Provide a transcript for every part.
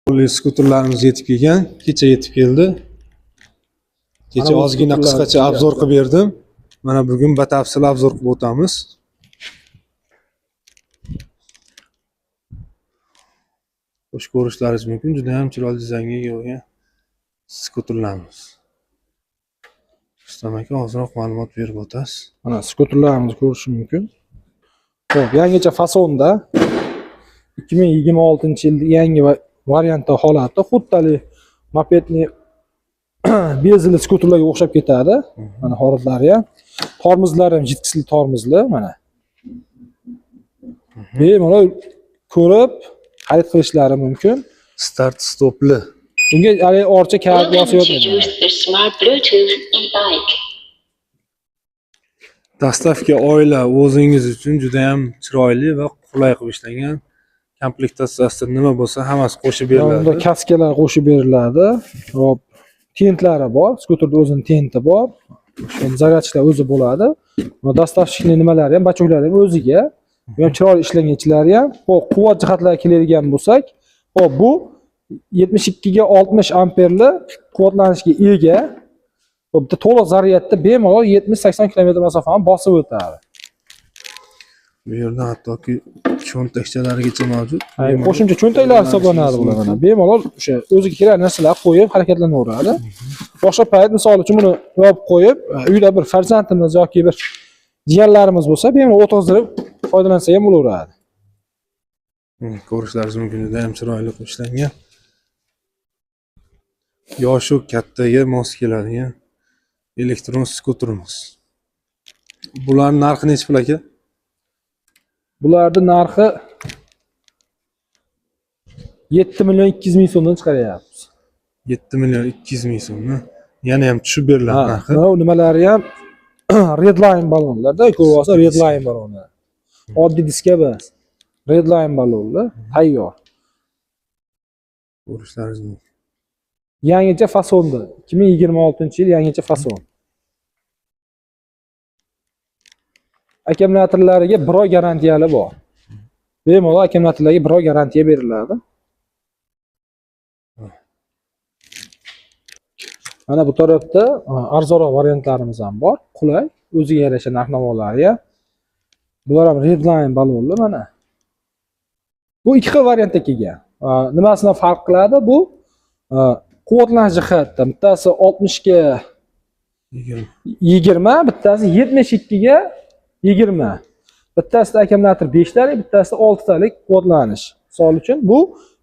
Skuterlarimiz yetib kelgan. Kecha yetib keldi. Kecha Mana bu ozgina skuterlar qisqacha обзор qilib berdim. Mana bugun batafsil обзор qilib o'tamiz. Xo'sh, ko'rishlaringiz mumkin, juda ham chiroyli dizaynga ega bo'lgan skuterlarimiz. Rustam aka, ozroq ma'lumot berib o'tasiz. Mana skuterlarimizni ko'rish mumkin. Xo'p, yangicha fasonda 2026-yilda yangi variantda holati, xuddi haligi mopedni bezili skuterlarga o'xshab ketadi. Mana holatlari ham, tormozlari ham jitkisli tormozli mana. Bemalol ko'rib xarid qilishlari mumkin. Start stopli. Bunga haligi orcha kalit Welcome bosib to yotmaydi. use the smart Bluetooth e-bike. Доставка oila o'zingiz uchun juda ham chiroyli va qulay qilib ishlangan. Komplektatsiyasida nima bo'lsa hammasi qo'shib Unda beriladi. Kaskalar qo'shib beriladi. Hop, tentlari bor, skuterda o'zini tenti bor. O'sha зарядчик lar o'zi bo'ladi. Va доставщик ning nimalari ham, bachoklari ham o'ziga. Bu ham chiroyli ishlangan ichlari ham. Xo'p, quvvat jihatlariga keladigan bo'lsak, xo'p, bu 72 ga 60 amperli quvvatlanishga ega. Xo'p, bitta to'liq zaryadda bemalol 70-80 km masofani bosib o'tadi. Bu yerda hattoki cho'ntakchalarigacha mavjud. Ha, qo'shimcha cho'ntaklar hisoblanadi bular mana. Bemalol o'sha o'ziga kerakli narsalar qo'yib harakatlanaveradi. Boshqa payt, misol uchun, buni yopib qo'yib, uyda bir farzandimiz yoki bir jiyanlarimiz bo'lsa, bemalol o'tkazdirib foydalansa ham bo'laveradi. Ko'rishlaringiz mumkin, juda ham chiroyli qilib ishlangan. Yoshu kattaga mos keladigan elektron skuterimiz. Bularning narxi nechi pul, aka? Bularning narxi 7 million 200 ming so'mdan chiqaryapmiz. 7 million 200 ming so'mdan. Yana ham tushib beriladi Ha, narxi. mana bu nimalari ham Redline ballonlarda, ko'ryapsiz, Redline balloni. Oddiy diska emas. Redline ballonlar tayyor. Ko'rishlaringiz mumkin. Yangicha fasonda. 2026-yil yangicha fason. Akkumulyatorlariga bir oy garantiyali bor. Bemalol akkumulyatorlarga bir oy garantiya beriladi. Mana bu tarafda arzonroq variantlarimiz ham bor. Qulay, o'ziga yarasha narx-navolari ham. Bular ham Redline ballonli mana. Bu ikki xil variantda kelgan. Nimasidan farq qiladi? Bu quvvatlanish jihatdan bittasi 60 ga 20. 20, bittasi 72 ga 20. Bittasida akkumulyator 5 talik, bittasida 6 talik quvvatlanish. Misol uchun, bu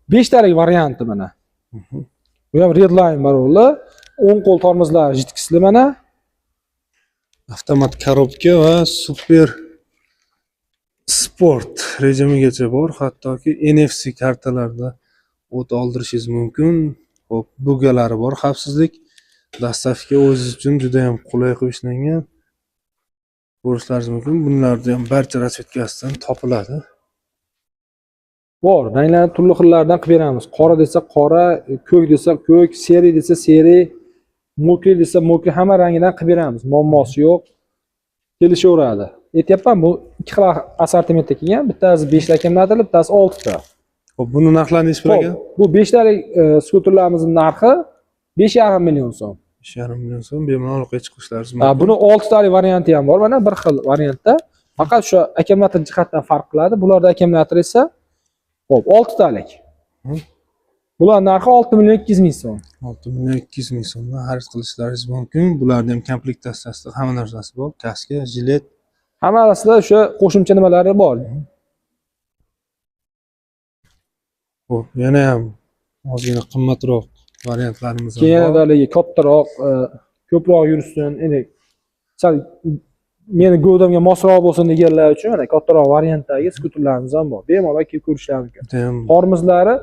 5 talik varianti mana. Bu ham Redline ballonli, o'ng qo'l tormozlari jitkisli mana. Avtomat korobka va super sport rejimigacha bor. Hattoki NFC kartalarda o't oldirishingiz mumkin. Xo'p, bugalari bor, xavfsizlik. Доставка o'zingiz uchun juda ham qulay qilib ishlangan. Ko'rishlaringiz mumkin. Bunlarda ham barcha расцветка sidan topiladi. Bor, ranglarni turli xillaridan qilib beramiz. Qora desa qora, ko'k desa ko'k, серый desa серый, мокрый desa мокрый, hamma rangidan qilib beramiz. Muammosi yo'q. Kelishaveradi. Aytyapman, bu ikki xil assortimentda kelgan. Bittasi 5 ta akkumulyatorli, bittasi 6 ta. Xo'p, buni narxlari nechi pul Xo'p, aka? bu 5 talik skuterlarimizning narxi 5,5 million so'm. 5,5 million so'm, bemalol aloqaga chiqishlaringiz Ha, mumkin. buni 6 talik varianti ham bor. Mana bir xil variantda. Faqat shu akkumulyator jihatdan farq qiladi. Bularda akkumulyator esa, xo'p, 6 talik. Bular narxi 6 million 200 ming so'm. 6 million 200 ming so'mdan xarid qilishlaringiz mumkin. Bularni ham komplektatsiyasida hamma narsasi bor. Kaska, jilet. Hammasida o'sha qo'shimcha nimalari bor. Xo'p, yana ham ozgina qimmatroq variantlarimiz ham Keyin bor. haligi kattaroq, ko'proq yursin, endi sal meni gavdamga mosroq bo'lsin deganlar uchun mana kattaroq variantdagi skuterlarimiz ham bor. Bemalol kelib ko'rishlari mumkin. Judayam Tormozlari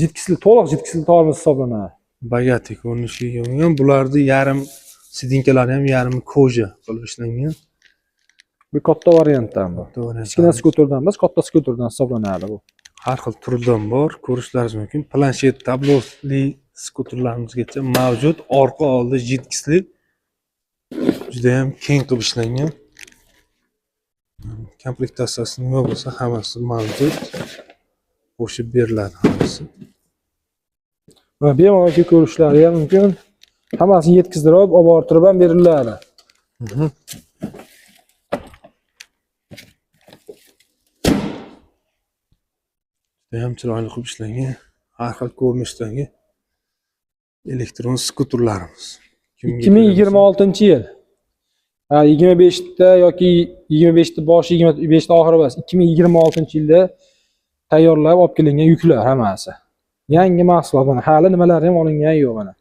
jitkisli, to'liq jitkisli tormoz hisoblanadi. Богатый ko'rinishga ega bo'lgan. Bularni yarim сиденька lari ham yarim кожа qilib ishlangan. Bu katta variantdan bu. Katta variant. Kichkina skuterdan emas, katta skuterdan hisoblanadi bu. Har xil turidan bor, ko'rishlaringiz mumkin. Planshet tabloli skuterlarimizgacha mavjud. Orqa oldi jitkisli. Juda ham keng qilib ishlangan. Komplektatsiyasi nima bo'lsa hammasi mavjud. Qo'shib beriladi hammasi. Mana bemalol kelib ko'rishlari ham mumkin. Hammasini yetkazdirib, olib borib turib ham beriladi. Juda ham chiroyli qilib ishlangan, har xil ko'rinishdagi elektron skuterlarimiz. Kimga kerak bo'lsa- 2026-yil. Ha, 25 ta yoki 25 ta boshi, 25 ta oxiri emas. 2026-yilda tayyorlab olib kelingan yuklar hammasi. Yangi mahsulot mana hali nimalari ham olingani yo'q mana.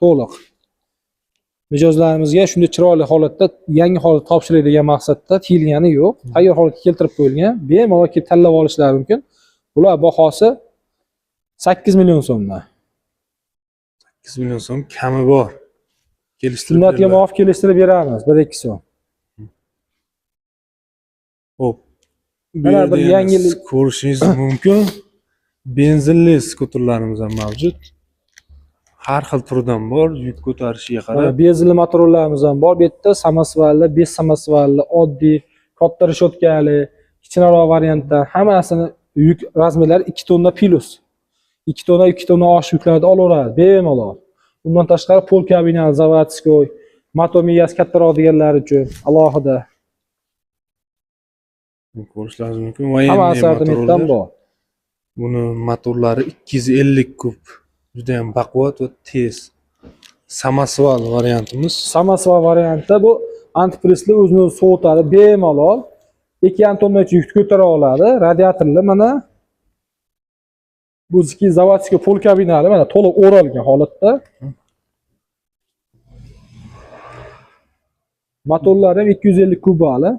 To'liq. Mijozlarimizga shunday chiroyli holatda, yangi holatda topshiray degan maqsadda tiyilgani yo'q. Tayyor holatga keltirib qo'yilgan. Bemalol kelib tanlab olishlari mumkin. Bular bahosi 8 million so'mdan. 8 million so'm kami bor. Kelishtirib Sunnatga beriladi. muvofiq kelishtirib beramiz 1-2 so'm. Xo'p. Bu Mana yerda bir yana yangilik- siz ko'rishingiz mumkin. Benzinli skuterlarimiz ham mavjud. Har xil turidan bor, yuk ko'tarishiga Mana qarab. benzinli motorlarimiz ham bor. Bu yerda samosvalli, 5 samosvalli, oddiy, katta reshotkali, kichkinaroq variantda hammasini yuk razmerlari 2 tonna plus. 2 tonna, 2 tonna oshiq yuklarni olaveradi bemalol. Undan tashqari pol kabinali заводской, motor miyasi kattaroq deganlar uchun alohida Ko'rishlaringiz mumkin. hamma Военный assortimentdan motorlar. bor. Buni motorlari 250 kub. Juda ham baquvvat va tez. Samosval variantimiz. Samosval variantda bu antifrizli o'zini o'zi sovutadi bemalol. 2,5 tonnacha yukni ko'tara oladi. Radiatorli mana buzniki заводской pol kabinali mana to'liq o'ralgan holatda. Motorlari ham 250 kubali.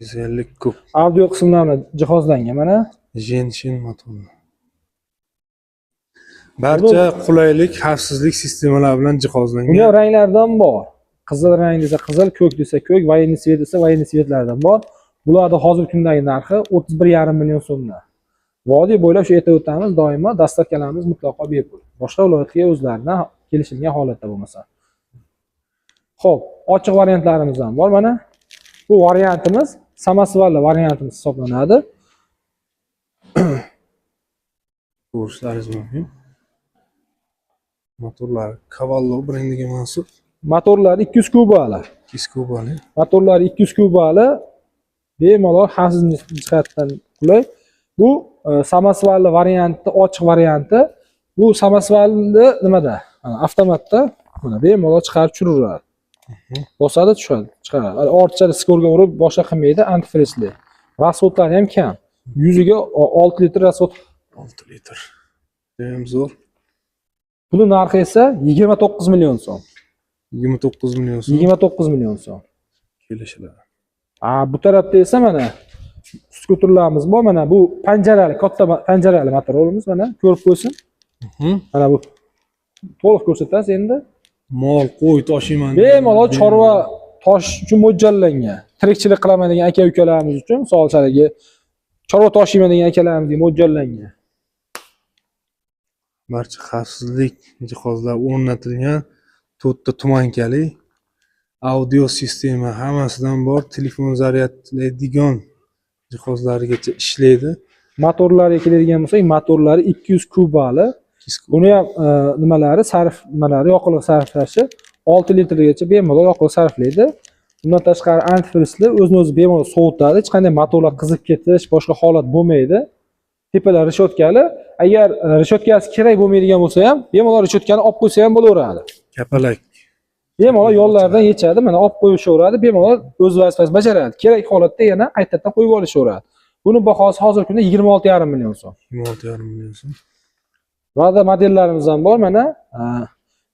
250 kub. Audio qismlari jihozlangan mana. Jenshin motori. Barcha qulaylik, xavfsizlik sistemalari bilan Buni jihozlangan. ham ranglaridan bor. Qizil rang desa qizil, ko'k desa ko'k, военный цвет desa военный цвет lardan bor. Bularni hozirgi kundagi narxi 31,5 million so'mdan. Vodiy bo'ylab shu aytib o'tamiz, doimo доставка larimiz mutlaqo bepul. Boshqa viloyatga o'zlaridan kelishilgan holatda bo'lmasa. Xo'p, ochiq variantlarimiz ham bor mana. Bu variantimiz samosvalli variantimiz hisoblanadi. Ko'rishlaringiz mumkin. Motorlari Cavallo brendiga mansub. Motorlari 200 kubali. 200 kubali. Motorlari 200 kubali bemalol xavfsizlik jihatdan qulay. Bu samosvalli varianti, ochiq varianti. Bu samosvalli nimada? Mana avtomatda mana bemalol chiqarib tushiraveradi. Bosadi, tushadi, chiqaradi. Hali ortiqcha skorga urib boshqa qilmaydi, antifrizli. Расход lari ham kam. Yuziga 6 litr расход. 6 litr. Juda ham zo'r. Buni narxi esa 29 million so'm. 29 million so'm 29 million so'm. kelishiladi. A, bu tarafda esa mana skuterlarimiz bor. Mana bu panjarali, katta panjarali motorimiz mana ko'rib qo'ysin. Mana bu to'liq ko'rsatasiz endi. Mol, qo'y toshiyman. Bemalol chorva toshish uchun mo'ljallangan. Tirikchilik qilaman degan aka ukalarimiz uchun, misol haligi chorva toshiyman degan akalarimizga mo'ljallangan. Barcha xavfsizlik jihozlari o'rnatilgan, to'rtta tumankali audio sistema hammasidan bor, telefon zaryadlaydigan jihozlarigacha ishlaydi. Motorlariga keladigan bo'lsak, motorlari 200 kubali. Buni ham nimalari, sarf nimalari, yoqilg'i sarflashi 6 litrgacha bemalol yoqilg'i sarflaydi. Bundan tashqari antifrizli o'zini o'zi bemalol sovutadi. Hech qanday motorlar qizib ketish, boshqa holat bo'lmaydi. Tepalar reshotkali. Agar reshotkasi kerak bo'lmaydigan bo'lsa ham, bemalol reshotkani olib qo'ysa ham bo'laveradi. Kapalak. Bemalol yo'llardan yechadi, mana olib qo'yishaveradi, bemalol o'z vazifasini bajaradi. Kerak holatda yana qaytadan qo'yib olishaveradi. Buni bahosi hozirgi kunda 26,5 million so'm. 26,5 million so'm. Vada modellarimiz ham bor mana.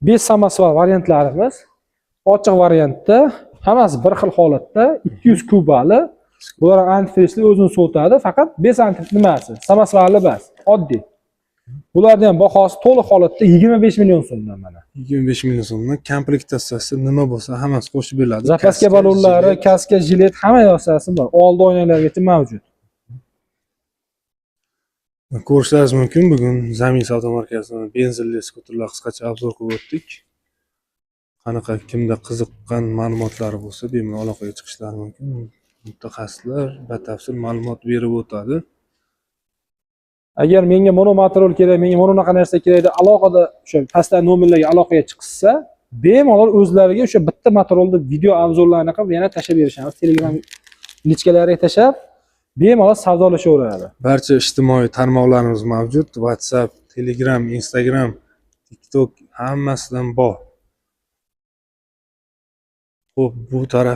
5 samosval variantlarimiz. Ochiq variantda hammasi bir xil holatda 200 kubali. Bular antifrizli o'zini sovutadi, faqat 5 anti nimasi, samosvalli bas, oddiy. Bularning ham bahosi to'liq holatda 25 million so'mdan mana. 25 million so'mdan komplektatsiyasi nima bo'lsa hammasi qo'shib beriladi. Zapaska Kaska, ballonlari, jilet. kaska, jilet hamma narsasi bor. Oldi oynalargacha mavjud. Ko'rishlaringiz mumkin, bugun Zamin savdo markazidan benzinli skuterlar qisqacha obzor qilib o'tdik. Qanaqa kimda qiziqqan ma'lumotlari bo'lsa, bemalol aloqaga chiqishlari mumkin. Mutaxassislar batafsil ma'lumot berib o'tadi. Agar menga mono motorol kerak, menga mana bunaqa narsa kerak deb alohida o'sha pastdagi nomerlarga aloqaga chiqishsa, bemalol o'zlariga o'sha bitta motorolni video обзор larini qilib yana tashlab berishamiz. Telegram личка lariga tashlab, bemalol savdolashaveradi. Barcha ijtimoiy tarmoqlarimiz mavjud. WhatsApp, Telegram, Instagram, TikTok, hammasidan bor. Xo'p, bu taraf